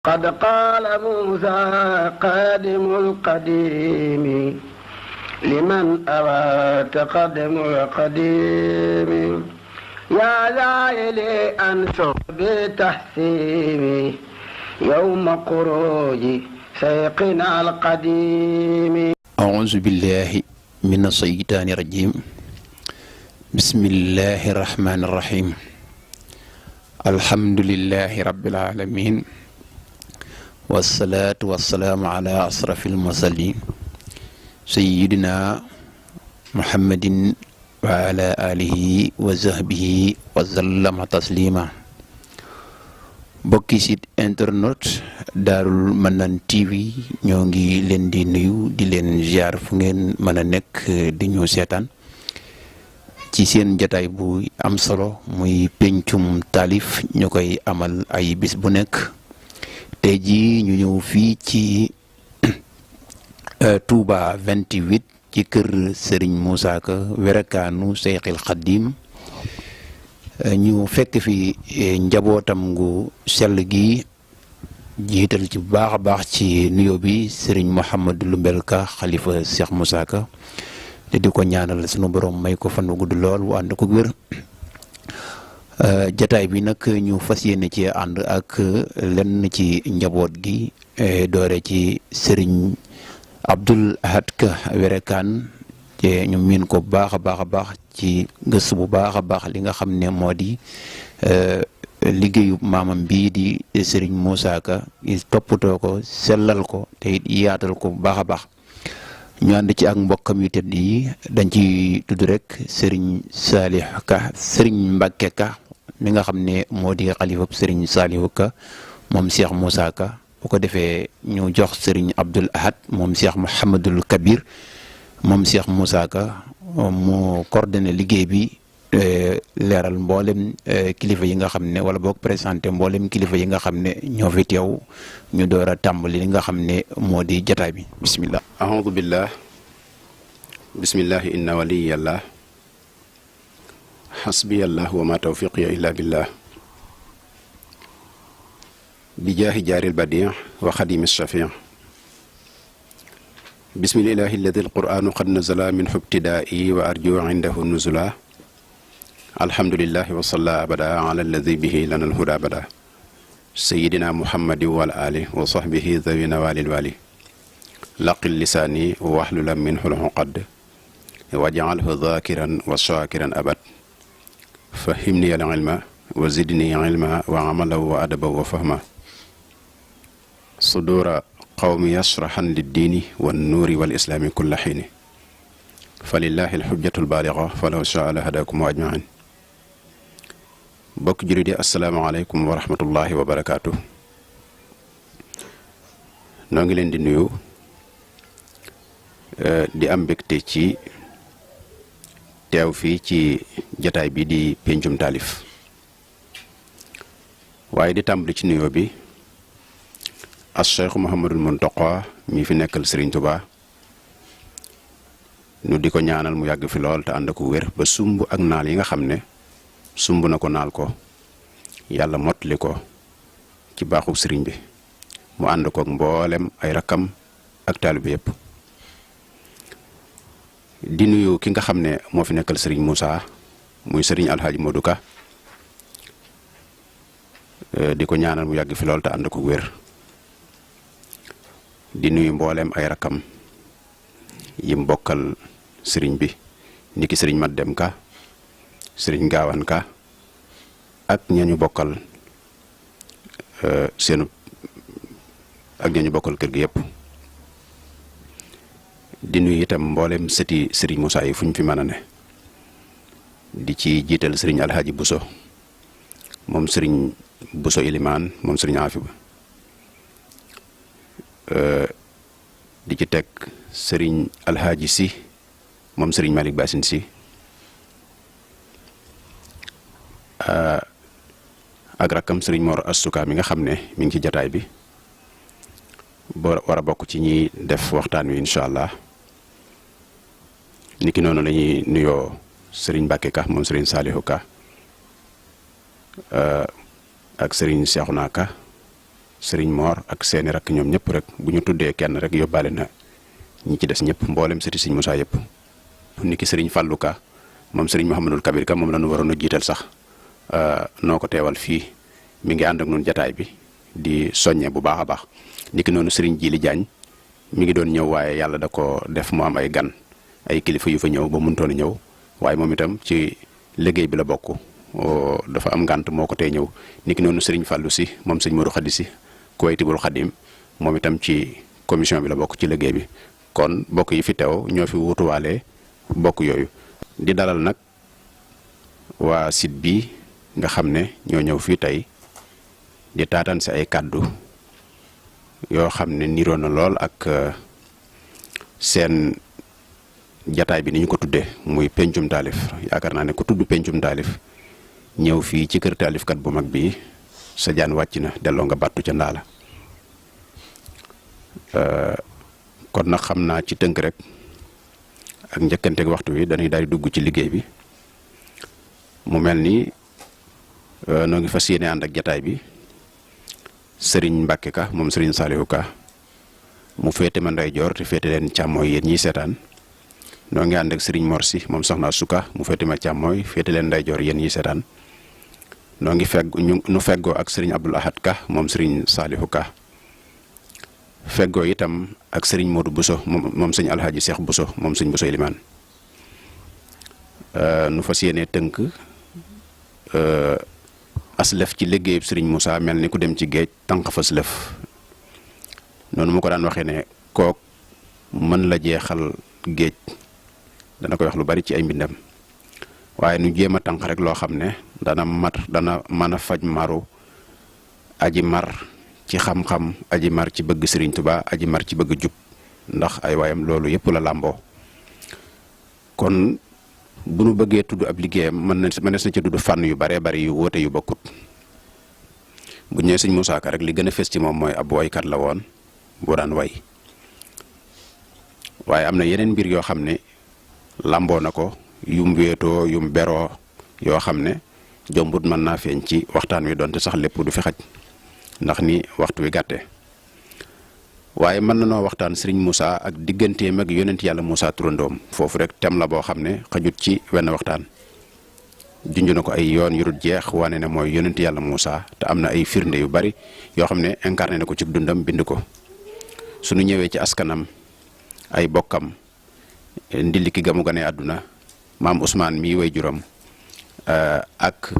قد قال موسى قادم القديم لمن أوى تقدم القديم يا زائلي أنشر بتحسيني يوم خروج سيقنا القديم أعوذ بالله من الشيطان الرجيم بسم الله الرحمن الرحيم الحمد لله رب العالمين والصلاة والسلام على أشرف المرسلين سيدنا محمد وعلى آله وصحبه وسلم تسليما bokki site internet Daarul Manaan TV ñoo ngi leen di nuyu di leen ziar fu ngeen mën a nekk di ñu seetaan ci seen jataay bu am solo muy pencum taalif ñu koy amal ay bis bu nekk tey jii ñu ñëw fii ci Touba 28 ci kër Serigne Moussa Ka werekaanu Seyxil Xaddim ñu fekk fi njabootam gu sell gi jiital ci bu baax a baax ci nuyoo bi Serigne Mouhamadou Loumbel Ka xalifa Cheikh Moussa Ka te di ko ñaanal sunu borom may ko fan wu gudd lool wu ànd ko wér jataay bi nag ñu fas yéene ci ànd ak lenn ci njaboot gi doore ci Serigne Abdoul Ahad Ka werekaan te ñu miin ko baax a baax ci gëstu bu baax a baax li nga xam ne moo di liggéeyu maamam bii di Serigne Moussa Ka toppatoo ko sellal ko te it yaatal ko bu baax a baax ñu ànd ci ak mbokkam yu tedd yi dañ ci tudd rek Serigne Salih Ka Serigne Mbacke Ka mi nga xam ne moo di xalifab Serigne Salihu Ka moom Cheikh Moussa Ka bu ko defee ñu jox Serigne Abdoul Ahad moom Cheikh Mouhamadul Kabir moom Cheikh Moussa Ka mu coordonné liggéey bi leeral mboolem kilifa yi nga xam ne wala boog présenté mboolem kilifa yi nga xam ne ñoo fi teew ñu door a tàmbali li nga xam ne moo di jataay bi bismillah ahoudu billah bismillahi inna waliyallah xasbiyallah wa ma tawfiqiya illa billah bi jaahi jaaril badi wa xadimi shafi bismillahi alladi alquranu qad nazala min hubtidaa'i wa arju indahu nuzula alhamdulillahi wa salla abada ala alladi bihi lana alhuda abada sayidina muhammadi wal ali wa sahbihi zawina walil wali laqil lisaani waxlulan min xulxuqad wajaalhu dhakiran wa shakiran abad fahimni al ilma wa zidni ilma wa amala wa adaba wa fahma sudura qawmi yashrahan liddiini wan nuuri wal islaami kulla xiini falillahi alxujjatu albaaliga falaw shaa la hadakum ajmain bokk jurit yi asalaamaaleykum wa rahmatullahi wa barakaatu noo ngi leen di nuyu di am mbégte ci teew fii ci jataay bi di pencum taalif waaye di tàmbali ci nuyoo bi as Cheikh Mouhamadul Muntaqa mi fi nekkal Serigne Touba nu di ko ñaanal mu yàgg fi lool te ànd ko wér ba sumb ak naal yi nga xam ne sumb na ko naal ko yàlla mottali ko ci baaxu sëriñ bi mu ànd ko ak mboolem ay rakkam ak taalibe yépp di nuyu ki nga xam ne moo fi nekkal Serigne Moussa muy Serigne Alhaaji Modou Ka di ko ñaanal mu yàgg fi lool te ànd ko wér di nuyu mboolem ay rakkam yi mbokkal sëriñ bi niki sëriñ Mat Dem Ka sëriñ Gaawan Ka ak ñañu bokkal ñañu bokkal kër gi yëpp di nuyu itam mboolem sëti sëriñ Moussa yi fu ñu fi mën a ne di ci jiital sëriñ Alhaaji Buso moom sëriñ Buso Ilimaan moom sëriñ Afiba di ci teg sëriñ Alhaaji Si moom sëriñ Malick Basin Si ak rakkam sëriñ Mor Astuka mi nga xam ne mi ngi ci jataay bi war a bokk ci ñi def waxtaan wi incha allah niki noonu la ñuy nuyoo sëriñ Mbàkke Ka moom sëriñ Saalihu Ka ak sëriñ Seexuna Ka sëriñ Mor ak seeni rakk ñoom ñëpp rek bu ñu tuddee kenn rek yóbbaale na ñi ci des ñëpp mboolem sëti sëriñ Moussa yëpp. niki sëriñ Fallou Ka moom sëriñ Mouhamadul Kabir Ka moom la ñu waroon a jiital sax noo ko teewal fii mi ngi ànd ak ñun jataay bi di soññe bu baax a baax. niki noonu sëriñ Jili Jaañ mi ngi doon ñëw waaye yàlla da ko def mu am ay gan ay kilifa yu fa ñëw ba mënutoon a ñëw waaye moom itam ci liggéey bi la bokk dafa am ngànt moo ko tey ñëw. niki noonu sëriñ Fallou si moom sëñ Modou Khady si Kuwaytibul Xadim moom itam ci commission bi la bokk ci liggéey bi. kon bokk yi fi teew ñoo fi wutuwaale bokk yooyu di dalal nag waa site bi nga xam ne ñoo ñëw fii tey di taataan si ay kàddu yoo xam ne niroo na lool ak seen jataay bi ni ñu ko tuddee muy pencum taalif. yaakaar naa ne ku tudd pencum taalif ñëw fii ci kër taalifkat bu mag bi sa jaan wàcc na delloo nga battu ca ndaala. kon nag xam naa ci tënk rek ak njëkkanteeg waxtu wi dañuy daal di dugg ci liggéey bi mu mel ni noo ngi fas yéene ànd ak jataay bi sëriñ Mbàkke Ka moom sëriñ Saalihu Ka mu féete ma ndeyjoor te féete leen càmmooy yéen ñiy seetaan. noo ngi ànd ak sëriñ Mor Si moom soxna Suka mu féete ma càmmooy féete leen ndeyjoor yéen ñiy seetaan. noo ngi nu feggoo ak sëriñ Abdul Ahad Ka moom sëriñ Saalihu Ka feggoo itam ak sëriñ Modou Bousso moom sëñ Alhaji Cheikh Bousso moom sëñ Bousso Ilimaan. nu fas yéene tënk aslëf ci liggéeyub sëriñ Moussa mel ni ku dem ci géej tànq fa aslëf noonu mu ko daan waxee ne kook mën la jeexal géej dana koy wax lu bari ci ay mbindam waaye nu jéem a tànq rek loo xam ne dana mën a faj maru aji mar ci xam-xam aji mar ci bëgg sëriñ Tuubaa aji mar ci bëgg jub ndax ay waayam loolu yëpp la làmboo. kon bu nu bëggee tudd ab liggéeyam mënees na ci tudd fànn yu baree bari yu wóote yu bokkut. bu ñëwee sëñ Moussa Ka rek li gën a fës ci moom mooy ab waykat la woon bu daan way waaye am na yeneen mbir yoo xam ne làmboo na ko yum wéetoo yum beroo yoo xam ne jombut mën naa feeñ ci waxtaan wi donte sax lépp du fi xaj ndax ni waxtu wi gàtte waaye mën na noo waxtaan sëriñ Moussa ak digganteem ak yonent yàlla Moussa turandoom foofu rek tem la boo xam ne xajut ci wenn waxtaan junj na ko ay yoon yu dul jeex wane ne mooy yonent yàlla Moussa te am na ay firnde yu bari yoo xam ne incarné na ko ci dundam bind ko. suñu ñëwee ci askanam ay bokkam ndiliki gamu gane àdduna maam Ousmane mii way juróom ak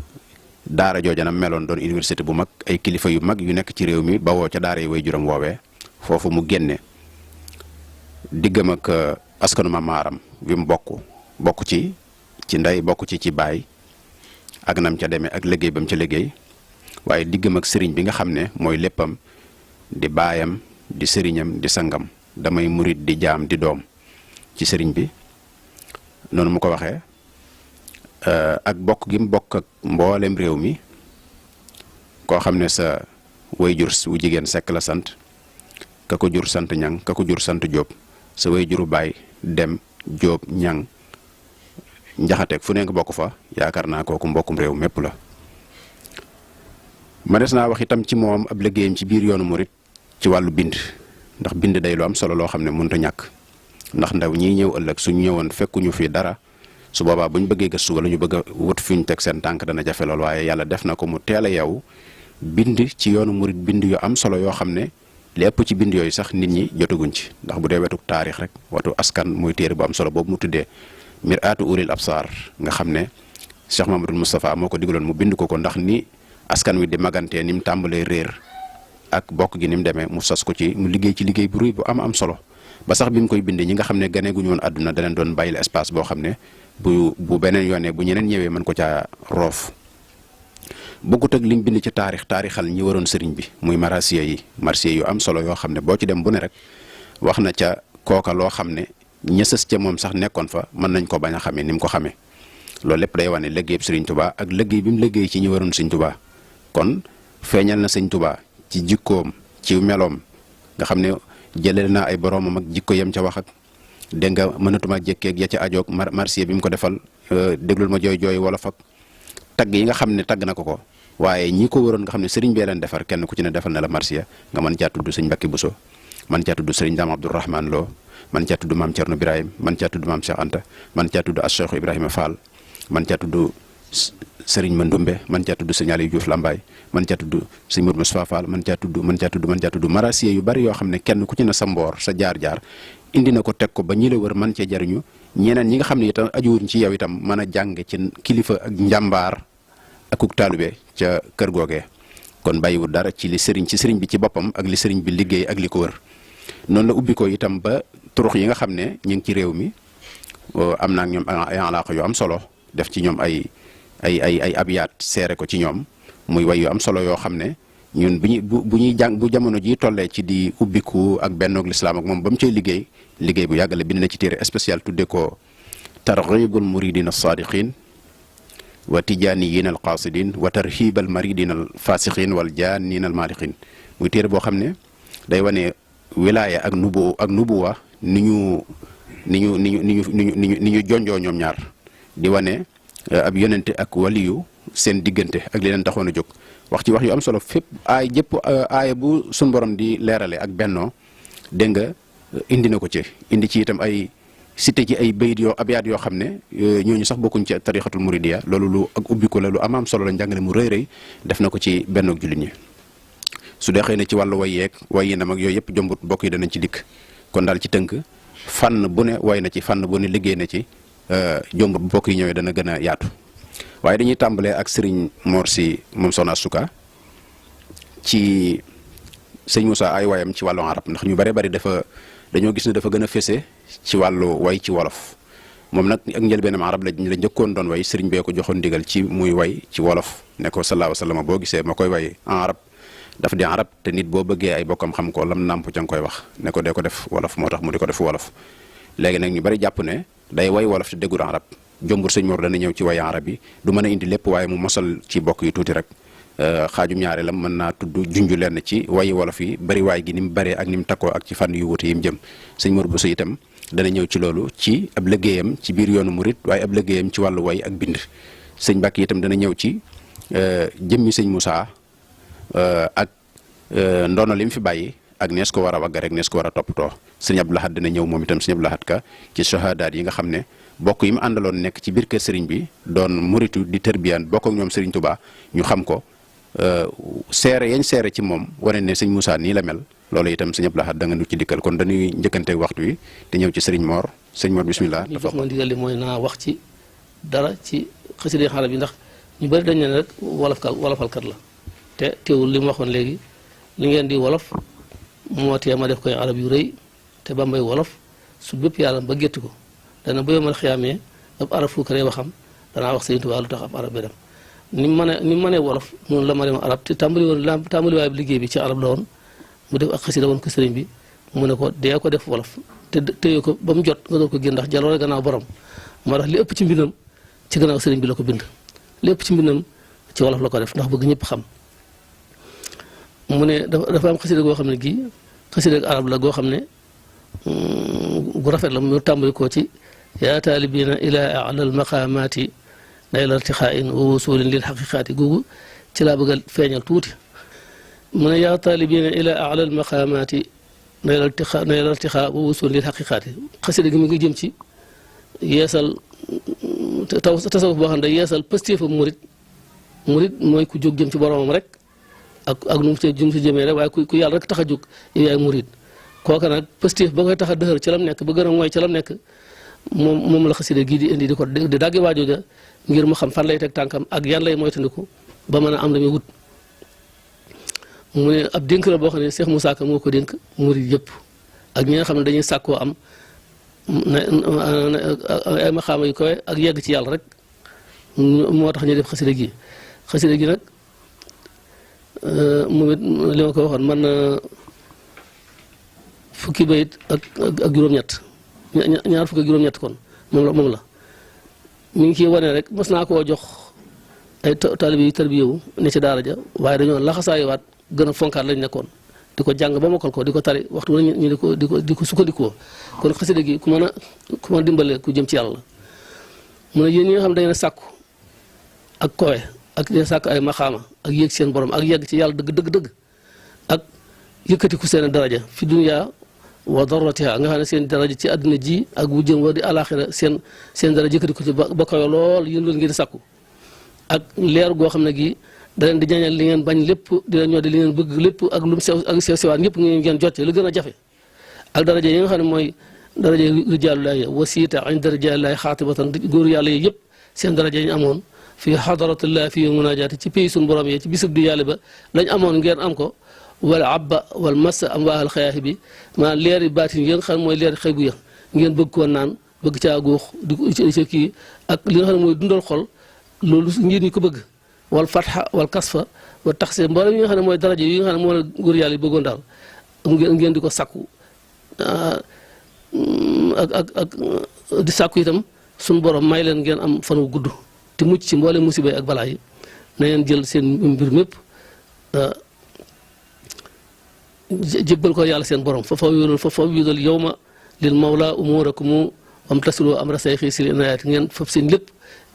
daara joojanam meloon doon université bu mag ay kilifa yu mag yu nekk ci réew mi bawoo ca daara yi way juróom woowee foofu mu génne diggam ak askanu ma maaram bi mu bokk ci ndey bokk ci baay ak nam ca demee ak liggéey bam ca liggéey waaye diggam ak sëriñ bi nga xam ne mooy léppam di baayam di sëriñam di sangam damay murit di jaam di doom ci sëriñ bi noonu mu ko waxee ak bokk gi mu bokk ak mboolem réew mi koo xam ne sa wayjur wu jigéen Sekk la sant ka ko jur sant ñang ka ko jur sant Jóob sa wayjuru baay dem Jóob ñang njaxateeg fu ne nga bokk fa yaakaar naa kooku mbokkum réew mépp la. ma des naa wax itam ci moom ab liggéeyam ci biir yoonu murit ci wàllu bind ndax bind day lu am solo loo xam ne mënut a ñàkk ndax ndaw ñiy ñëw ëllëg suñ ñëwoon fekkuñu fi dara su boobaa buñ bëggee gëstu wala ñu bëgg a wut fuñ teg seen tànk dana jafe lool waaye yàlla def na ko mu teel a yeewu bind ci yoonu murit bind yu am solo yoo xam ne li ëpp ci bind yooyu sax nit ñi jotaguñ ci ndax bu dee wetuk taarix rek watu askan muy téere bu am solo boobu mu tuddee Mir'atu Ulil Absar nga xam ne Cheikh Mamadou Moustapha moo ko digaloon mu bind ko ndax ni askan wi di magantee ni mu tàmbalee réer ak bokk gi ni mu demee mu sas ko ci mu liggéey ci liggéey bu ruy bu am solo ba sax bi mu koy bindee ñi nga xam ne ganeeguñu woon àdduna da leen doon bàyyil espace boo xam ne bu beneen yoonee bu ñeneen ñëwee mën ko caa roof. bokkut ak liñ bind ci taarixal ñi waroon sëriñ bi muy marsiya yu am solo yoo xam ne boo ci dem bu ne rek wax na ca kooka loo xam ne ñësës ca moom sax nekkoon fa mën nañ ko bañ a xamee ni mu ko xamee loolu lépp day wane liggéeyub sëriñ Tuubaa ak liggéey bi mu liggéey ci ñi waroon sëriñ Tuubaa kon feeñal na sëriñ Tuubaa ci jikkoom ci meloom nga xam ne jëlee naa ay boroomam ak jikko yam ca wax ak dégg nga mënatuma jékkeeg ya ca ajoog marsiya bi mu ko defal déglul ma jooy wala fak tagg yi nga xam ne tagg na ko waaye ñi ko waroon nga xam ne sëriñ bee leen defar kenn ku ci ne defal na la marsiya nga mën caa tudd sëñ Mbacke Bousso man caa tudd sëriñ Dame Abdourahmane Lo man caa tudd maam Thierno Birahim man caa tudd maam Cheikh Anta man caa tudd as Cheikh Ibrahima Fall man caa tudd sëriñ Mandoumbe man caa tudd sëñ Aliou Diouf Lambaye man caa tudd sëñ Modou Moustapha Fall man caa tudd marasiya yu bari yoo xam ne kenn ku ci ne sa mboor sa jaar-jaar indi na ko teg ko ba ñi la wër man cee jariñu ñeneen ñi nga xam ne itam ajuwuñ ci yow itam mën a jàng ci kilifa ak njàmbaar akuk taalube ca kër googee kon bàyyiwul dara ci li sëriñ bi ci boppam ak li sëriñ bi liggéey ak li ko wër noonu la ubbi ko itam ba turux yi nga xam ne ñu ngi ci réew mi am naa ak ñoom ay alaaka yu am solo def ci ñoom ay abyaat seere ko ci ñoom muy way yu am solo yoo xam ne ñun bu ñuy jàng bu jamono ji tollee ci di ubbiku ak bennoog lislaam ak moom ba mu cay liggéey bu yàgg la bind na ci téere spécial tudde ko targhibul muridin as-sadiqin wa tijaaniyin al qasidin wa tarhibal maridin al fasiqin wal janin al maliqin muy téere boo xam ne day wane wilaaya ak nubuwa ni ñu jonjoo ñoom ñaar di wane ab yonente ak waliyu seen diggante ak li leen taxoon a jóg wax ci wax yu am solo fépp aaya bu sun borom di leerale ak bennoo dégg nga indi na ko indi ci itam ay cité ci ay bayit abyaat yoo xam ne ñooñu sax bokkuñ ci tarixatul muridiya loolu lu ak ubbi ko la lu am solo la njàngale mu rëy def na ko ci bennoog jullit ñi su dee xëy na ci wàllu way yeeg way yi nam ak yooyu yëpp jombut bokk yi danañ ci dikk kon daal ci tënk fànn bu ne way na ci fànn bu ne liggéey na ci jombut bokk yi ñëwee dana gën a yaatu waaye dañuy tàmbalee ak sëriñ Mor si moom Soxna Suka ci sëñ Moussa ay wayam ci wàllu arab ndax ñu bari dañoo gis ne dafa gën a fese ci wàllu way ci wolof moom nag ak njëlbeenam arab la njëkkoon doon way sëriñ bee ko joxoon ndigal ci muy way ci wolof ne ko sallallahu alayhi wa sallam boo gisee ma koy way en arab daf di arab te nit boo bëggee ay bokkam xam ko lam nàmp ca nga koy wax ne ko dee ko def wolof moo tax mu di ko def wolof léegi nag ñu bari jàpp ne day way wolof te déggul arab jombur sëñ Mor dana ñëw ci way arab yi du mën a indi lépp waaye mu mosal ci bokk yi tuuti rek xaajum ñaareelam mën naa tudd junju lenn ci wayi wolof yi bari waay gi ni mu baree ak ni mu takkoo ak ci fànn yu wuute yi mu jëm sëñ Mor Bousso itam dana ñëw ci loolu ci ab liggéeyam ci biir yoonu murit waaye ab liggéeyam ci wàllu way ak bind sëñ Mbàkke itam dana ñëw ci jëmmi sëñ Moussa ak ndono li mu fi bàyyi ak nees ko war a wagga rek nees ko war a toppatoo sëñ Abdou Lahad dana ñëw moom itam sëñ Abdou Lahad ka ci shahadaat yi nga xam ne bokk yi mu àndaloon nekk ci biir kër sëriñ bi doon muritu di tërbiyaan bokk ak ñoom sëriñ Touba ñu xam ko seere yañ seere ci moom wane ne sëñ Moussa nii la mel loolu itam sëñ Abdou Lahad da nga nu ci dikkal kon dañuy njëkkanteeg waxtu wi te ñëw ci sëriñ Mor bismillah ñu jox ma ndigal li mooy naa wax ci dara ci xasida xarab yi ndax ñu bëri dañ ne rek wolofalkat la te teewul li mu waxoon léegi li ngeen di wolof moo tee ma def koy arab yu rëy te Bambay wolof su bépp yàlla ba gétti ko dana bu yomal xiyaamee ab arab fuukaree waxam danaa wax Sëriñ Tuubaa lu tax ab arab bi dem ni mu mënee wolof noonu la ma dem arab te tàmbaliwaay bi liggéey bi ci arab la woon mu def ak xasida woon ko sëriñ bi mu ne ko dee ko def wolof te téye ko ba mu jot nga door ko génn ndax jaloore gannaaw borom moo tax li ëpp ci mbindam ci gannaaw sëriñ bi la ko bind li ëpp ci mbindam ci wolof la ko def ndax bëgg ñëpp xam mu ne dafa am xasida goo xam ne gii xasida arab la goo xam ne gu rafet la mu tàmbali koo ci yaa taalibina ila ala al maqaamaati nayla irtixaain wa wusulin lil xaqiqaati googu ci laa bëgg a feeñal tuuti mu ne yaa taalibina ila ala al maqaamaati nayla irtixaa wa wusulin lil xaqiqaati xasida gi mi ngi jëm ci yeesal tasawuf boo xam ne day yeesal pëstéefa murit mooy ku jóg jëm ci boromam rek ak nu mu ci jëmee rek waaye ku yàlla rek tax a jóg yow yaay murit kooka nag pëstéef ba koy tax a dëxër ci lam nekk ba gën a mooy ci lam nekk moom la xasida gii di indi di ko di daggi waajooja ngir mu xam fan lay teg tànkam ak yan lay moytandiku ba mën a am la muy wut mu ne ab dénk la boo xam ne Cheikh Moussa Ka moo ko dénk murit yëpp ak ñi nga xam ne dañuy sàkkoo am ay maxaama yu koy ak yegg ci yàlla rek moo tax ñu def xasida gi nag moom it li ma ko waxoon man na fukki bayit ak juróom-ñett ñaar fukki ak juróom-ñett kon moom la mi ngi ciy wane rek mos naa koo jox ay taalibe yu tarbiyewu ne ci daara ja waaye dañoo laxasaayuwaat gën a fonkaat lañ nekkoon di ko jàng ba mokkal ko di ko tari waxtu wala ñu di ko sukkandikoo kon xasida gi ku mën a dimbale ku jëm ci yàlla la mu ne yéen ñi nga xam ne da ngeen a sàkku ak kowe ak di sàkk ay maxaama ak yéeg seen borom ak yegg ci yàlla dëgg ak yëkkatiku seen daraja fi dunya wa darratiha nga xam ne seen daraja ci àddina ji ak bu jëm wa di alaxira seen daraja yëkkatiku ci ba kawe lool yéen loolu ngeen di sàkku ak leer goo xam ne gi da leen di jañal li ngeen bañ lépp di leen ñoo di li ngeen bëgg lépp ak lu mu sew ak sewaan ñëpp ngeen jotee lu gën a jafe ak daraja yi nga xam ne mooy daraja rijaalullahi wasiita inda rijalillahi xaatibatan góor yàlla yi yëpp seen daraja yi ñu amoon fii xadaratullah fii munajaati ci pays suñu borom yi ci bisub di yàlla ba lañ amoon ngeen am ko wala abba wala massa am waaxal xayaaxi bi maanaam leeri baatin yi nga xam ne mooy leeri xëy bu ya ngeen bëgg koo naan bëgg caa góox di ci kii ak li nga xam ne mooy dundal xol loolu ngir ñi ko bëgg wal fatxa wal kasfa wal taxse mboolem yi nga xam ne mooy daraja yi nga xam ne moo la góor yàlla yi bëggoon daal ngeen di ko sakku ak di sàkku itam suñu borom may leen ngeen am fan wu gudd te mucc ci mboolem musiba yi ak balaa yi na ngeen jël seen mbir mépp jébbal ko yàlla seen borom fa fawwidul yawma lil mawla umurakum wam tasilu amra sayxi sil inayaati ngeen fab seen lépp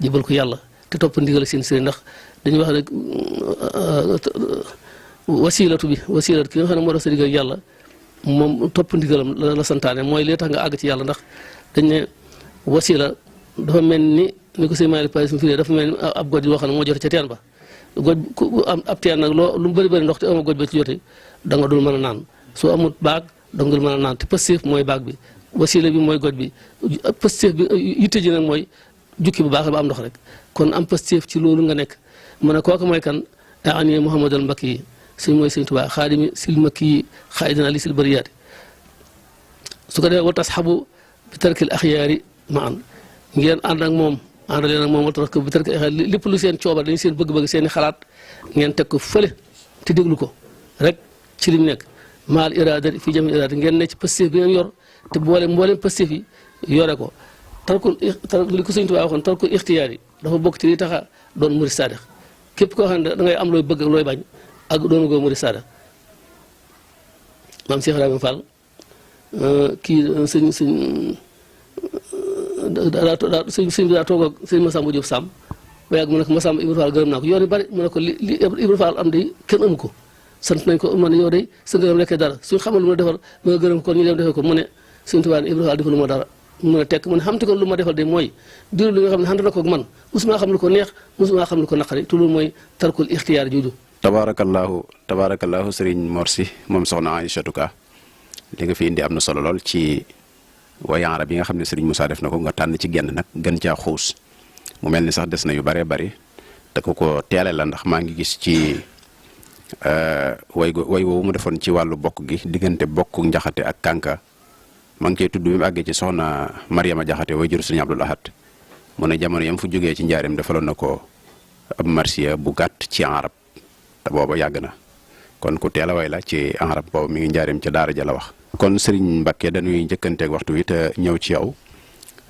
jébbal ko yàlla te topp ndigal seen sëriñ ndax dañuy wax rek wasilatu ki nga xam ne moo doon sa digg ak yàlla moom topp ndigalam la santaane mooy li tax nga àgg ci yàlla ndax dañ ne wasila dafa mel ni ko sëñ Malick Paye su firee dafa mel ni ab goj boo xam ne moo jote ca teen ba goj ku am ab teen nag lu mu bëri ndox te ama goj ba ci jote da nga dul mën a naan soo amut baag da nga dul mën a naan te pëstéef mooy baag bi wasila bi mooy goj bi pëstéef bi yitte ji nag mooy jukki bu baax ba am ndox rek kon am pëstéef ci loolu nga nekk mu ne kooku mooy kan ani Muhammadal Mbakki yi suñ mooy sëñ Tuubaa xaadimi sil makki yi xaayidina li sil bariyaati su ko defee wa tasxabu bi tarkil axyaari ma an ngeen ànd ak moom ànd leen ak moom wa tasxabu bi tarkil axyaari lépp lu seen coobar dañu seen bëgg-bëgg seen i xalaat ngeen teg ko fële te déglu ko rek ci li mu nekk maal iraada fii jami iraada ngeen ne ci pëstéef bi ngeen yor te mboolem pëstéef yi yore ko tarkul li ko sëñ Tuubaa waxoon tarkul ixtiyaar yi dafa bokk ci li taxa doon murid saadix képp koo xam ne da ngay am looy bëgg ak looy bañ ak doonu goo murid saadix maam Cheikh Ibrahima Fall kii sëñ bi daa toog ak sëñ Massamba Diop Samb ba yàgg mu ne ko Massamba Ibra Fall gërëm naa ko yoon yu bari mu ne ko li Ibra Fall am de kenn amu ko sant nañ ko man yow de sa ngërëm nekkee dara suñ xamal lu ma defal ma nga gërëm ko ñu dem defee ko mu ne sëñ Tuubaa ne Ibra Fall defal lu ma dara mu ne tekk mu ne xamti ko lu ma defal de mooy diiru li nga xam ne xant na ko ak man musuma xam lu ko neex musuma xam lu ko naqari te loolu mooy tarkul ixtiyaar jooju tabaarakallaahu sëriñ Mor Si moom soxna Aïchatou Ka li nga fi indi am na solo lool ci way arab yi nga xam ne sëriñ Moussa def na ko nga tànn ci genn nag gën caa xuus mu mel ni sax des na yu bëree bëri te ko teele la ndax maa ngi gis ci way woowu mu defoon ci wàllu bokk gi diggante bokk njaxate ak kànka maa ngi koy tudd bi mu àggee ci soxna Mariama Jaxate way jur sëriñ Abdul Ahad mu ne jamono yam fu jógee ci njaareem defaloon na ko ab marsiya bu gàtt ci arab te booba yàgg na kon ku teel a way la ci arab boobu mi ngi njaareem ca daara ja la wax. kon Serigne Mbacke dañuy njëkkanteeg waxtu wi te ñëw ci yow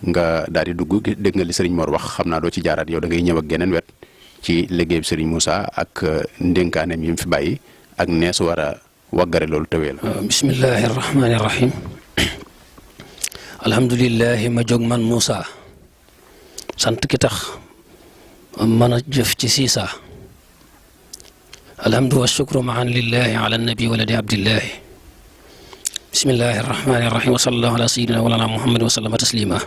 nga daal di dugg dégg nga li Serigne Mor wax xam naa doo ci jaaraat yow da ngay ñëw ak geneen wet ci liggéey bi Serigne Moussa ak ndénkaaneem yi mu fi bàyyi ak nees war a waggare loolu tawee la. bismillahi rahmaani rahim. alhamdulilah ma jóg man Moussa sant ki tax mën a jëf ci siisaa. alhamdu wa shukru maan lillahi ala nabi waladi abdillahi bismillahi arrahmani irrahim wa sallallahu ala sayidina walana muhammad wa sallama taslima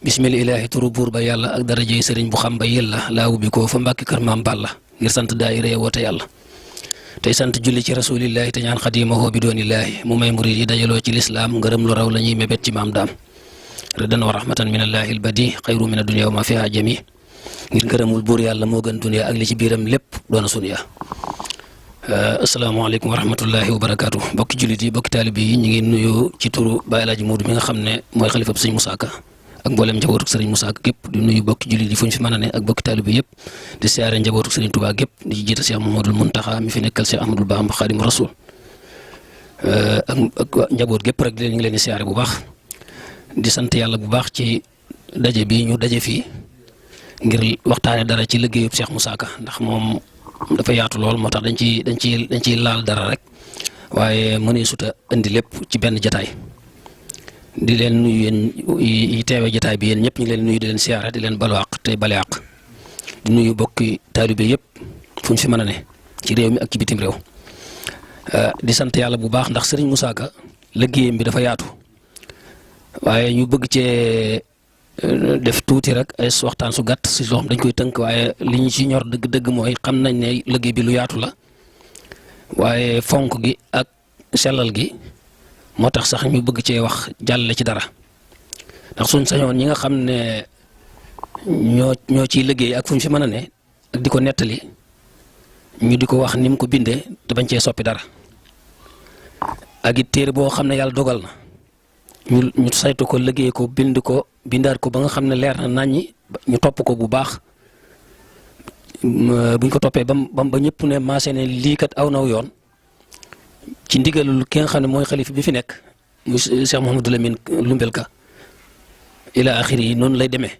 bismillahi turu buur ba yàlla ak darajey sëriñ bu xam ba yàlla laa ubbi ko fa mbàkki kër maam Balla ngir sant daayira woote yàlla tey sant julli ci rasulillahi te ñaan xadimahu bi doonillahi mu may murid yi dajaloo ci lislaam ngërëm lu raw la ñuy mébét ci maam daam ridan wa rahmatan min allahi albadi xayru min adunia wa ma fiha jami ngir ngërëmul buur yàlla moo gën dunia ak li ci biiram lépp doona sunya asalaamaaleykum wa rahmatullahi wa barakaatu bokki jullit yi bokki taalibe yi ñu ngi nuyu ci turu Baye Alaaji Moodu mi nga xam ne mooy xalifab sëñ Moussa Ka ak mboolem njabootuk sëriñ Moussa Ka gépp di nuyu bokki jullit yi fu ñu fi mën a ne ak bokki taalibe yëpp di siyaare njabootuk sëriñ Touba gépp di ci jiita Cheikh Mamadul Muntaxa mi fi nekkal Cheikh Ahmadul Bamba Xaadimu Rasuul ak njaboot gépp rek ñu ngi leen di siyaare bu baax di sant yàlla bu baax ci daje bi ñu daje fii ngir waxtaane dara ci liggéeyub Cheikh Moussa Ka ndax moom dafa yaatu lool moo tax dañ ciy laal dara rek waaye mënee suta indi lépp ci benn jataay di leen nuyu yéen yi teewe jataay bi yéen ñëpp ñu ngi leen nuyu di leen siyaare di leen balu àq tey bale àq di nuyu bokki taalibe yëpp fu ñu fi mën a ne ci réew mi ak ci bitim réew di sant yàlla bu baax ndax Serigne Moussa Ka liggéeyam bi dafa yaatu waaye ñu bëgg cee def tuuti rek ay waxtaan su gàtt si loo xam dañ koy tënk waaye li ñu ci ñor dëgg-dëgg mooy xam nañ ne liggéey bi lu yaatu la waaye fonk gi ak sellal gi moo tax sax ñu bëgg cee wax jàlle ci dara ndax suñ sañoon ñi nga xam ne ñoo ciy liggéey ak fu ñu fi mën a ne ak di ko nettali ñu di ko wax ni mu ko bindee te bañ cee soppi dara ak it téere boo xam ne yàlla dogal na ñu saytu ko liggéey ko bindaat ko ba nga xam ne leer na naññi ñu topp ko bu baax buñ ko toppee ba ñëpp ne maasee ne lii kat aw naw yoon ci ndigalul ki nga xam ne mooy xalif bi fi nekk muy Cheikh Mouhamadou Lamine Lumbel Ka ila axiri yi noonu lay demee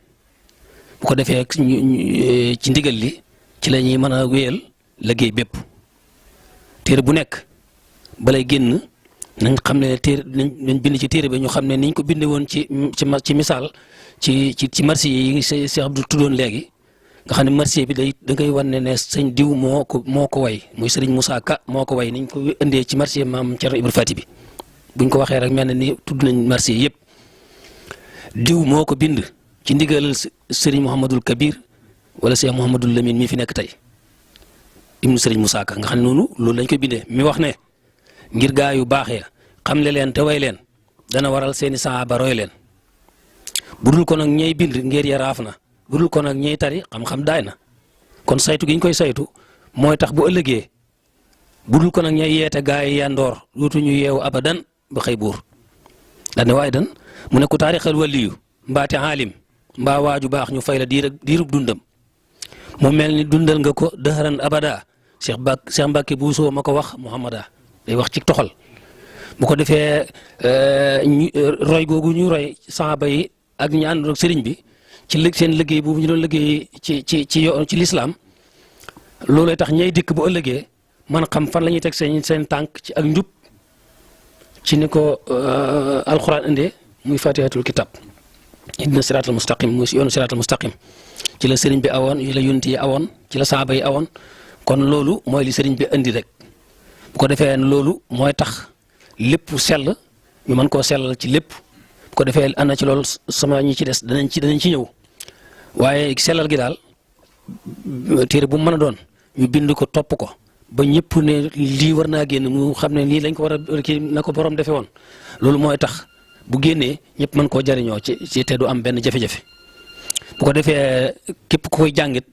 bu ko defee ci ndigal li ci la ñuy mën a wéyal liggéey bépp téere bu nekk balay génn nañ xam ne téere nañ bind ci téere bi ñu xam ne niñ ko bindee woon ci misaal ci marché yi Cheikh Abdou tuddoon léegi nga xam ne marché bi da ngay wan ne sëñ diw moo ko way muy Serigne Moussa Ka moo ko way niñ ko indee ci marché maam Thierno Ibra Fati bi buñ ko waxee rek mel ne ni tudd nañ marché yëpp diw moo ko bind ci ndigal Serigne Mouhamadul Kabir wala Cheikh Mouhamadul Lamine mi fi nekk tey ibnu Serigne Moussa Ka nga xam ne noonu loolu lañ koy bindee mi wax ne ngir gaa yu baax ya xamle leen te way leen dana waral seeni saaba roy leen budul ko nag ñey bind ngir ya raaf na budul ko nag ñey tari xam-xam daay na kon saytu gi ñu koy saytu mooy tax bu ëllëgee budul ko nag ñey yeete gaa yi yandoor dootuñu yeewu abadan ba xëy buur daane waaye dan mu ne ku taarixal waliyu mbaate aalim mbaa waaju baax ñu fay la diirub dundam mu mel ni dundal nga ko dëxëran abada Cheikh Mbacke Bousso ma ko wax Muhammada day wax ci toxal bu ko defee roy googu ñu roy saaba yi ak ñi ànd ak sëriñ bi ci seen liggéey boobu ñu doon liggéey ci lislaam loolay tax ñay dikk bu ëllëgee man xam fan la ñuy teg seen tànk ci ak njub ci ni ko alxuraan indee muy fatihatul kitab ihdina siraatal mustaqim muy yoonu siraatal mustaqim ci la sëriñ bi awoon ci la yonent yi awoon ci la saaba yi awoon kon loolu mooy li sëriñ bi indi rek bu ko defee loolu mooy tax lépp sell ñu mën koo sellal ci lépp bu ko defee ana ci loolu sama ñi ci des danañ ci ñëw waaye sellal gi daal téere bu mu mën a doon ñu bind ko topp ko ba ñëpp ne lii war naa génn mu xam ne lii lañ ko war a kii na ko borom defee woon loolu mooy tax bu génnee ñëpp mën koo jariñoo ci te du am benn jafe-jafe bu ko defee képp ku koy jàngit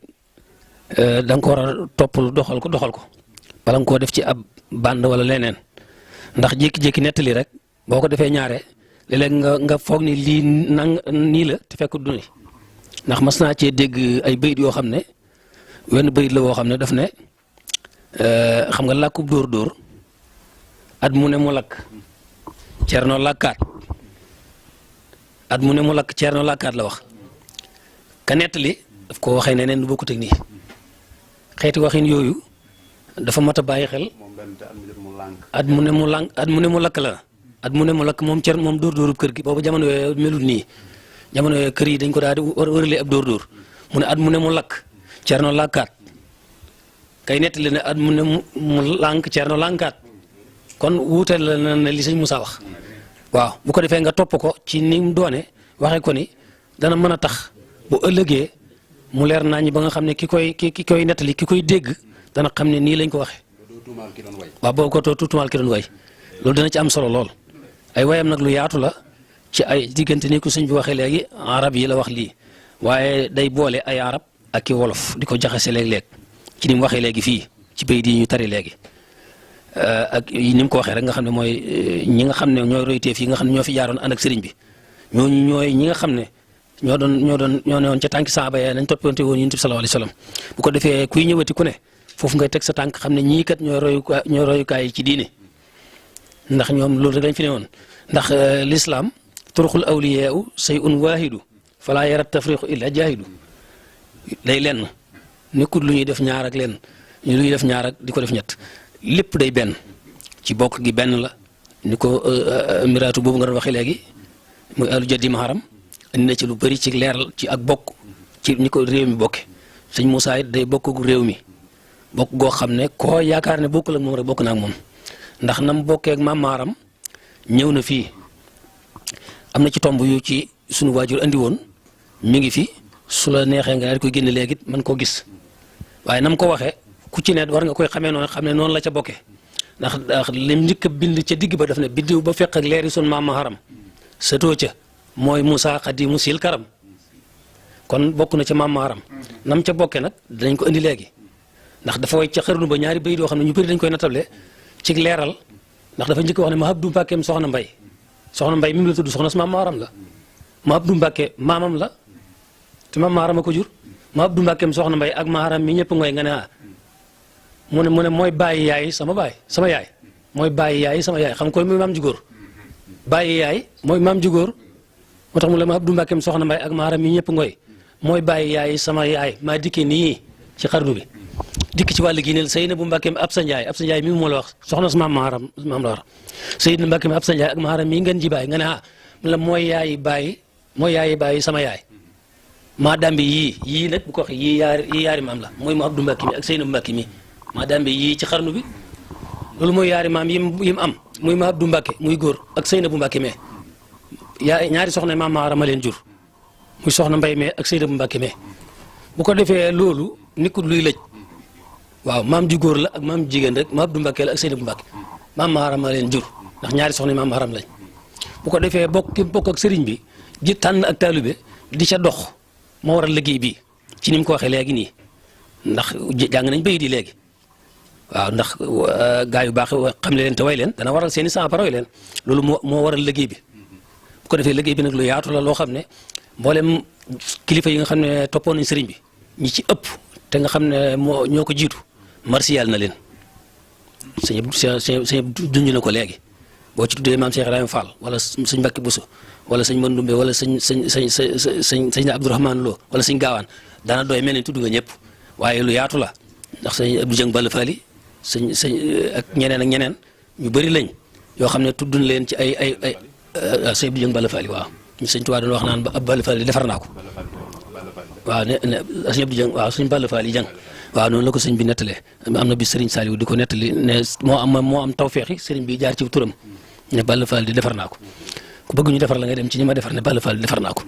da nga ko war a topp doxal ko bala nga koo def ci ab band wala leneen ndax jékki-jékki nettali rek boo ko defee ñaare léeg-léeg nga foog ni lii nii la te fekk du ni ndax mas naa cee dégg ay bayit yoo xam ne wenn bayit la woo xam ne daf ne xam nga làkkub dóor at mu ne mu lakk Ceerno lakkaat at mu ne mu lakk Ceerno lakkaat la wax ka nettali daf ko waxee neneen du bokkut ak nii xeeti waxin yooyu dafa mat a bàyyi xel at mu ne mu lakk la at mu ne mu lakk moom Ceerno moom dóorub kër gi boobu jamono yooyu melut nii jamono yooyu kër yi dañ ko daal di wërale ab dóor mu ne at mu ne mu lakk Ceerno lakkaat kay nettali ne at mu ne mu lànk Ceerno lànkaat kon wuute la na li sëñ Moussa wax waaw bu ko defee nga topp ko ci ni mu doone waxee ko ni dana mën a tax bu ëllëgee mu leer naa ñi ba nga xam ne ki koy nettali ki koy dégg dana xam ne nii lañ ko waxee waaw boo ko tuumaal ki doon way loolu dana ci am solo lool ay wayam nag lu yaatu la ci ay diggante ni ko sëñ bi waxee léegi arab yi la wax lii waaye day boole ay arab ak ki wolof di ko jaxase léeg-léeg ci ni mu waxee léegi fii ci bayit yi ñu tari léegi ak ni mu ko waxee rek nga xam ne mooy ñi nga xam ne ñooy royteef yi nga xam ne ñoo fi jaaroon ànd ak sëriñ bi ñooñu ñooy ñi nga xam ne ñoo ne woon ca tànki saaba ya nañ toppante woon Yonent bi sallallahu alayhi wasallam bu ko defee kuy ñëwati ku ne foofu ngay teg sa tànk xam ne ñii kat ñooy royukaay yi ci diine ndax ñoom loolu rek lañ fi ne woon ndax l'islam turuqul awliyaa shay'un waahidu falaa yara tafriqu illa jaahidu day lenn nekkul lu ñuy def ñaar ak lenn lu ñuy def ñaar ak di ko def ñett lépp day benn ci bokk gi benn la ni ko miraatu boobu nga doon waxee léegi muy alu jaddi maharam indi na ci lu bëri ci leeral ci ak bokk ci ni ko réew mi bokke sëñ Moussa it day bokk ak réew mi bokk goo xam ne koo yaakaar ne bokkul ak moom rek bokk na ak moom ndax nam bokkee ak maam Maaram ñëw na fii am na ci tomb yu ci sunu waajur andi woon mi ngi fi su la neexee nga daal di koy génne léegi mën koo gis waaye nam ko waxee ku ci ne war nga koy xamee noonu xam ne noonu la ca bokkee ndax lim njëkk a bind ca digg ba daf ne biddiw ba fekk ak leeri sun maam Maaram sëtoo ca mooy Moussa Xadimu Sil Karam kon bokk na ca maam Maaram nam ca bokkee nag dinañ ko indi léegi ndax dafa way ca xërnu ba ñaari bayit yoo xam ne ñu bëri dañ koy natable ci leeral ndax dafa njëkk wax ne ma Abdou Mbàkkeem soxna Mbay mi mu la tudd soxna su maam Maaram la ma Abdou Mbàkke maamam la te maam Maaram a ko jur ma Abdou Mbàkkeem soxna Mbay ak Maaram mi ñëpp ngoy nga ne mu ne mooy bàyyi yaay sama yaay mooy bàyyi yaay sama yaay xam koy mooy maam ju góor bàyyi yaay mooy maam ju góor moo tax mu la ma Abdou Mbàkkeem soxna Mbay ak Maaram mi ñëpp ngoy mooy bàyyi yaay sama yaay maa dikkee nii ci xarnu bi dikk ci wàll gi ne Seydina bu Mbàkkeem Absa Njaay mi moo la wax soxna su maam Maaram maam la war Seydina Mbàkkeem Absa Njaay ak Maaram mii ngeen ji bàyyi nga ne mu la mooy yaayi bàyyi sama yaay maa dambi yii nag bu ko waxee yii yaari maam la mooy mu Abdou Mbàkke mi ak Seydina bu Mbàkke mi maa dambi yii ci xarnu bi loolu mooy yaari maam yim am muy ma Abdou Mbàkke muy góor ak Seydina bu Mbàkke mee ñaari soxna maam Maaram a leen jur muy soxna Mbay mee ak Seydina bu Mbàkke mee bu ko defee loolu nekkul luy lëj waaw maam ju góor la ak maam jigéen rek ma Abdou Mbàkke la ak Seydina bu Mbàkke maam Maaram a leen jur ndax ñaari soxna maam Maaram lañ bu ko defee bokk ak sëriñ bi ji tànn ak taalibe di ca dox moo waral liggéey bi ci ni mu ko waxee léegi nii ndax jàng nañ bayit yi léegi waaw ndax gaa yu baax xam ne leen te way leen dana waral seen i sampara way leen loolu moo waral liggéey bi bu ko defee liggéey bi nag lu yaatu la loo xam ne mboolem kilifa yi nga xam ne toppoon nañ sëriñ bi ñi ci ëpp te nga xam ne ñoo ko jiitu marsiyal na leen sëñ dunj na ko léegi boo ci tuddee maam Cheikh Ibrahima Fall wala sëñ Mbàkke Buso wala sëñ Mandumbe wala sëñ Abdourahmane Lo wala sëñ Gaawaan daana doy mel ne tudd nga ñëpp waaye lu yaatu la ndax sëñ Abdou Dieng Balla Fally sëñ ak ñeneen ñu bëri lañ yoo xam ne tudd na leen ci ay sëñ Abdou Dieng Balla Fally waaw sëñ Tuubaa doon wax naan ba Balla Fally defar naa ko waaw sëñ Abdou Dieng waaw sëñ Balla Fally Dieng waaw noonu la ko sëñ bi nettalee am na bi Serigne Saliou di ko nettali ne moo am tawfeexi sëriñ bi jaar ci turam ne Balla Fally di defar naa ko ku bëgg ñu defar la nga dem ci ñi ma defar ne Balla Fally defar naa ko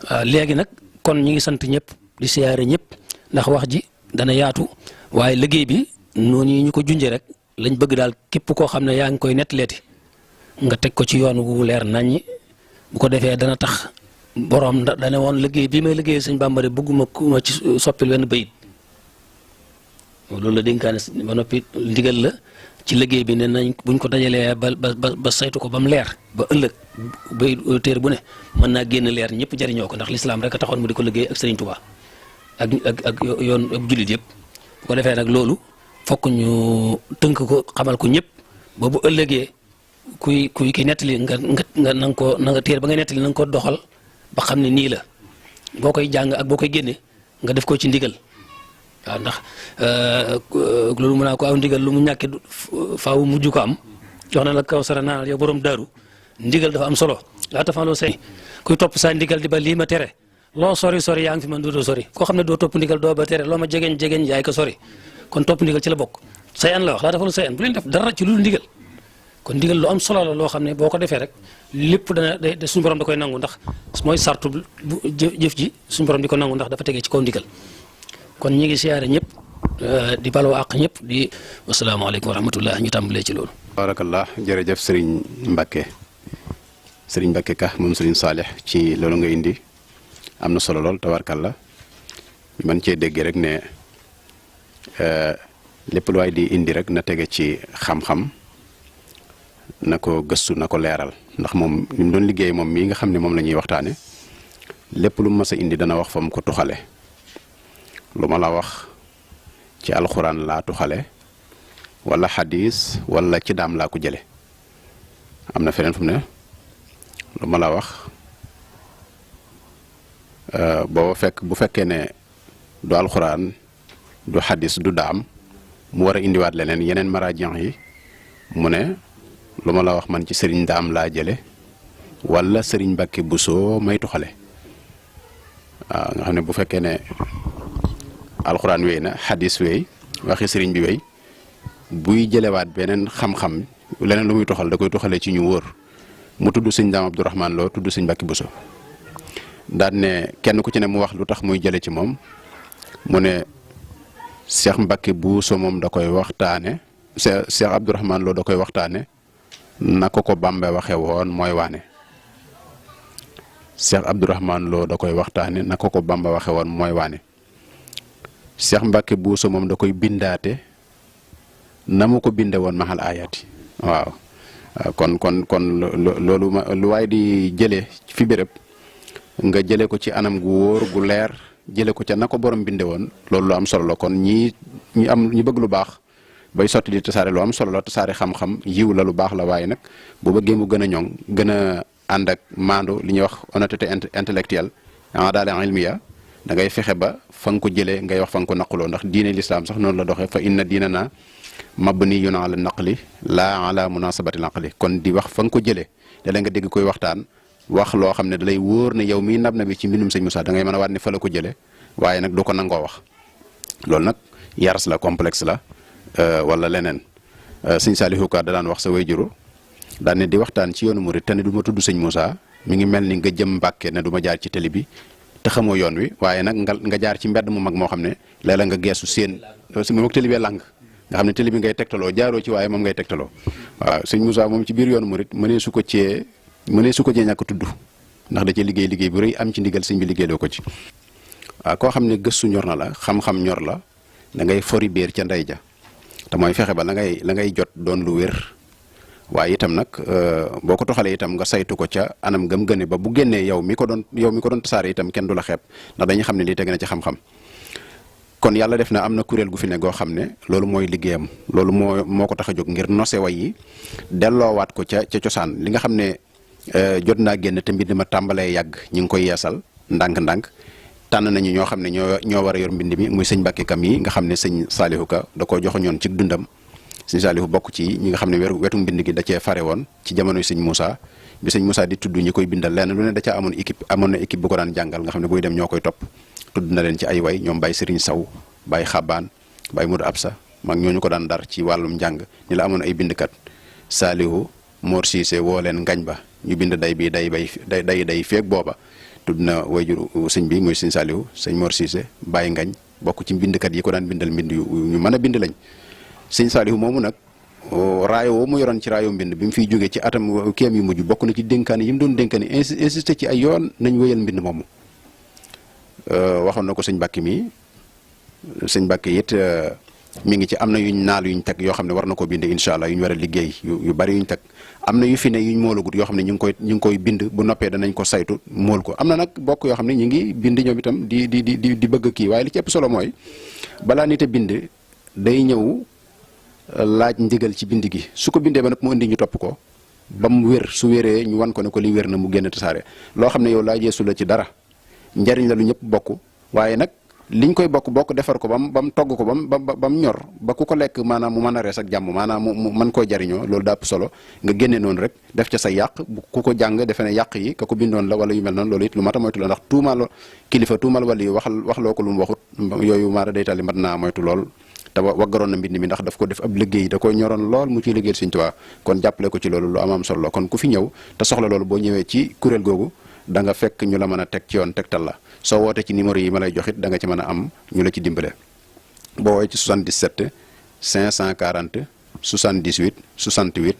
waaw léegi nag kon ñi ngi sant ñëpp di siyaare ñëpp ndax wax ji dana yaatu waaye liggéey bi noonu ñu ko junjee rek lañ bëgg daal képp koo xam ne yaa ngi koy nettaleeti nga teg ko ci yoon wu leer naññi bu ko defee dana tax borom dana woon liggéey bi may liggéey sëñ Bàmba bëgguma ku ma ci soppil wenn bayit loolu la dénkaane ba noppi ndigal la ci liggéey bi ne nañ buñ ko dajalee ba saytu ko ba mu leer ba ëllëg bay téer bu ne mën naa génn leer ñëpp jariñoo ko ndax lislaam rek a taxoon mu di ko liggéey ak Sëriñ Tuubaa ak yoon ak jullit yëpp bu ko defee nag loolu fokk ñu tënk ko xamal ko ñëpp ba bu ëllëgee kuy nettali nga na nga téer ba ngay nettali na nga ko doxal ba xam ne nii la boo koy jàng ak boo koy génne nga def ko ci ndigal waaw ndax loolu mën naa ko aw ndigal lu mu ñàkke faaw mujj ko am jox na la kaw sara naanal yow borom daaru ndigal dafa am solo laa tafaloo say kuy topp saa ndigal di ba lii ma tere loo sori yaa ngi fi man dootoo sori koo xam ne doo topp ndigal doo ba tere loo ma jegeñ yaay ko sori kon topp ndigal ci la bokk sayan la wax laa tafaloo sayan bu leen def dara ci lu ndigal kon ndigal lu am solo la loo xam ne boo ko defee rek lépp dana suñu borom da koy nangu ndax mooy sartu bu jëf ji suñu borom di ko nangu ndax dafa tegee ci kaw ndigal kon ñi ngi siyaare ñëpp di baloo àq ñëpp di wasalaamaaleykum wa rahmatullah ñu tàmbalee ci loolu. barakallah jërëjëf Serigne Mbacke Ka moom Serigne Salih ci loolu nga indi am na solo lool tabarkalla ñu mën cee dégg rek ne lépp lu waay di indi rek na tege ci xam-xam na ko gëstu na ko leeral ndax moom ni mu doon liggéey moom mii nga xam ne moom la ñuy waxtaane lépp lu mas a indi dana wax fa mu ko tuxale lu ma la wax ci alxuraan laa tuxale wala xadis wala ci daam laa ko jële am na feneen fu mu ne lu ma la wax bu fekkee ne du alxuraan du xadis du daam mu war a indiwaat leneen yeneen maraajiyan yi mu ne lu ma la wax man ci sëriñ daam laa jële wala sëriñ Mbàkke Buso may tuxale waaw nga xam ne bu fekkee ne alxuraan wéy na xadis wéy waxi sëriñ bi wéy buy jëlewaat beneen xam-xam leneen lu muy toxal da koy toxalee ci ñu wóor mu tudd sëñ Daam Abdourahmane Lo tudd sëñ Mbàkke Buso daan ne kenn ku ci ne mu wax lu tax muy jële ci moom mu ne Cheikh Mbàkke Buso moom da koy waxtaane Cheikh Abdourahmane Lo da koy waxtaane na ko Bàmba waxe woon mooy waane Cheikh Abdourahmane Lo da koy waxtaane na ko Bàmba waxe woon mooy waane Cheikh Mbàkke Buso moom da koy bindaate na mu ko binde woon maxal ayaati waaw kon loolu lu waay di jëlee fi béréb nga jëlee ko ci anam gu wóor gu leer jëlee ko ca na ko borom binde woon loolu lu am solo la kon ñi bëgg lu baax bay sotti di tasaare lu am solo la tasaare xam-xam yiw la lu baax la waaye nag bu bëggee mu gën a ñoŋ gën a ànd ak maandu li ñuy wax honnêteté intellectuelle daal ilmiya da ngay fexe ba fa nga ko jëlee ngay wax fa nga ko naquloo ndax diine lislaam sax noonu la doxee fa inna diina na mabniyun ala naqli laa ala munasabati naqli kon di wax fa nga ko jëlee da nga dégg koy waxtaan wax loo xam ne da lay wóor ne yow mii nab na bi ci mbindum sëñ Moussa da ngay mën a waat ne fa la ko jëlee waaye nag du ko nangoo wax loolu nag yaras la complexe la wala leneen sëñ Saliou Ka da daan wax sa wayjuru daan ne di waxtaan ci yoonu murid te ne du ma tudd sëñ Moussa mi ngi mel ni nga jëm Mbàkke ne du ma jaar ci télé bi te xamoo yoon wi waaye nag nga jaar ci mbedd mu mag moo xam ne léeg-léeg nga geesu seen moom télé bee làng nga xam ne télé bi ngay tegtaloo jaaroo ci waaye moom ngay tegtaloo waaw sëñ Moussa moom ci biir yoonu murid mënee su ko cee ñàkk tudd ndax da cee liggéey bu rëy am ci ndigal sëñ bi liggéeyloo ko ci waaw koo xam ne gëstu ñor na la xam-xam ñor la da ngay fori biir ca ndey ja te mooy fexe ba la ngay jot doon lu wér waaye itam nag boo ko toxalee itam nga saytu ko ca anam gëm gëne ba bu génnee yow mi ko doon tasaare itam kenn du la xeeb ndax dañuy xam ne lii teg na ci xam-xam kon yàlla def na am na kuréel gu fi ne goo xam ne loolu mooy liggéeyam loolu moo ko tax a jóg ngir nose way yi delloowaat ko ca cosaan li nga xam ne jot naa génn te mbind ma tàmbalee yàgg ñi ngi koy yeesal ndànk-ndànk tànn nañu ñoo xam ne ñoo war a yor mbind mi muy sëñ Mbàkke Kam yi nga xam ne sëñ Saliou Ka da koo joxoñoon ci dundam sëñ Saliou bokk ci ñi nga xam ne wetu mbind gi da cee fare woon ci jamonoy sëñ Moussa bi sëñ Moussa di tudd ñi koy bindal lenn lu ne da caa amoon na équipe bu ko daan jàngal nga xam ne buy dem ñoo koy topp tudd na leen ci ay way ñoom Baye Serigne Saw Baye Xabaan Baye Modou Absa mag ñooñu ko daan dar ci wàllum njàng ni la amoon ay bindkat Saliou Mor Cissé woo leen ngañ ba ñu bind day bi day feeg booba tudd na wayjur sëñ bi muy sëñ Saliou sëñ Mor Cissé Baye ngañ bokk ci bindkat yi ko daan bindal mbind yu ñu mën a bind lañ sëñ Saliou moomu nag raayo woo mu yoroon ci raayo mbind bi mu fiy jógee ci atam kéem yu mujj bokk na ci dénkaane yi mu doon dénkaane insisté ci ay yoon nañ wéyal mbind moomu waxoon na ko sëñ Mbàkke mi sëñ Mbàkke it mi ngi ci am na yuñ naal yuñ teg yoo xam ne war na ko bind incha allah yuñ war a liggéey yu bari yuñ teg am na yu fi ne yuñ moolagut yoo xam ne ñu ngi koy bind bu noppee danañ ko saytu mool ko am na nag bokk yoo xam ne ñu ngi bind ñoom itam di bëgg kii waaye li ci ëpp solo mooy balaa nit a bind day ñëw laaj ndigal ci bind gi su ko bindee ba nag mu indi ñu topp ko ba mu wér su wéree ñu wan ko ne ko li wér na mu génn tasaare loo xam ne yow laajee su la ci dara njariñ la lu ñëpp bokk waaye nag liñ koy bokk defar ko ba mu togg ko ba mu ñor ba ku ko lekk maanaam mu mën a rees ak jàmm maanaam mu mën koo jariñoo loolu daa ëpp solo nga génne noonu rek def ca sa yàq ku ko jàng defe ne yàq yi ka ko bindoon la wala yu mel noonu loolu it lu mat a moytu la ndax tuumal kilifa tuumal wala yi wax loo ko lu mu waxut yooyu maara day tali mat naa moytu lool te waggaroon na mbind mi ndax daf ko def ab liggéey da koy ñoroon lool mu ciy liggéeyal Sëñ Tuubaa kon jàppale ko ci loolu lu am solo la kon ku fi ñëw te soxla loolu boo ñëwee ci kuréel googu da nga fekk ñu la mën a teg ci yoon tegtal la soo wootee ci numéro yi ma lay joxit da nga ci mën a am ñu la ci dimbale boo woowee ci 77 540 78 68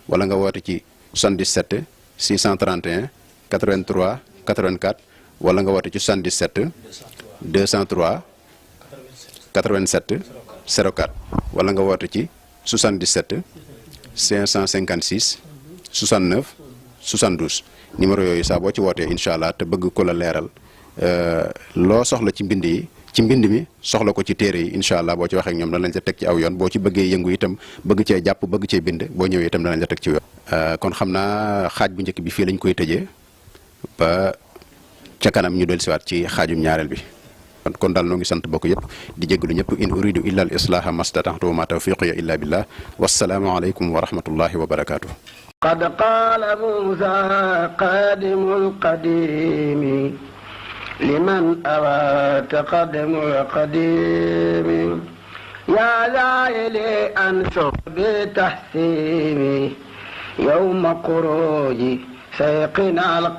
wala nga woote ci 77 631 83 84 wala nga woote ci 77 203 87 04 wala nga woote ci 77 556 69 72 numéro yooyu saa boo ci wootee incha allah te bëgg ko la leeral loo soxla ci mbind yi ci mbind mi soxla ko ci téere yi incha allah boo ci waxee ak ñoom danañ la teg ci aw yoon boo ci bëggee yëngu itam bëgg cee jàpp bëgg cee bind boo ñëwee itam danañ la teg ci yoon. kon xam naa xaaj bu njëkk bi fii lañ koy tëjee ba ca kanam ñu dellusiwaat ci xaajum ñaareel bi. kon daal noo ngi sant bokk yëpp di jégalu ñëpp in uridu illa al islaha mastata'tu ma tawfiqiya illa billah wassalaamu aleykum wa rahmatullahi wa barakatuh. قد قال موسى قادم القديم لمن أوى تقدم القديم يا زائلي أنشر بتحسيني يوم خروج سيقنا